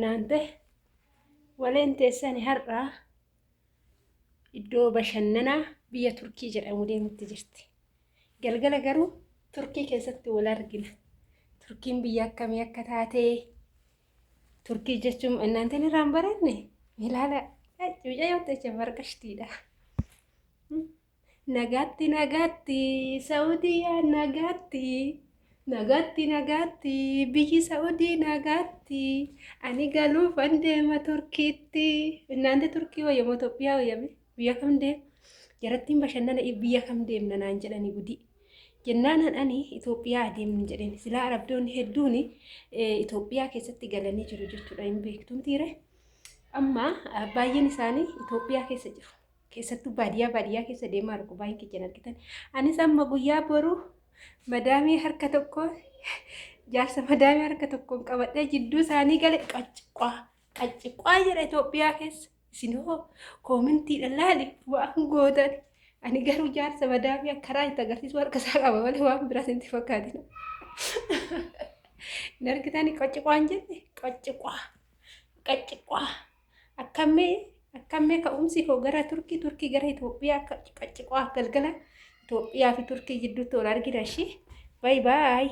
Naante waleen teessani har'aa iddoo bashannanaa biyya Turkii jedhamu deemutti jirti. Galgala garuu Turkii keessatti wal argina. Turkiin biyya akkamii akka taate, Turkii jechuun innaanteen irraa hin baranne ilaala. Mucayyoo teecha barqashtiidha. Nagaatti nagaatti Saudiyyaa nagaatti, nagaatti nagaatti biyyi Saudii nagaatti, ani galuufan deema Turkiitti. Innaante Turkii wayyamoo Itoophiyaa wayyame, biyya kam deema? Jarattiin bashannana biyya kam deemna naan jedhani gudii. Jennaanan ani Itoophiyaa adeemnu jedheen. Silaa Arabdoonni hedduun Itoophiyaa keessatti galanii jiru jechuudha, hin beektu tiire. Amma baay'een isaanii Itoophiyaa keessa jiru. Keessattuu baadiyyaa baadiyyaa keessa deemaa argu baay'een keenya argitan. Anis amma guyyaa boruu madaamii harka tokko, jaarsa madaamii harka tokkoon qabadhee jidduu isaanii gale qacciqaa qacciqaa jedha Itoophiyaa keessa. Isin hoo koomintiidha laali waan gootan. Ani garuu jaarsa madaamii karaa itti agarsiisu harka isaa qaba malee waan biraas itti fakkaatina. Hin argitanii qacciqaan jenne qacciqaa qacciqaa. Akkammee akkammee ka'umsi koo gara Turkii, Turkii gara Itoophiyaa akka qacciqaa galgala Itoophiyaa fi Turkii jidduutti wal argina ishee. Baay baay.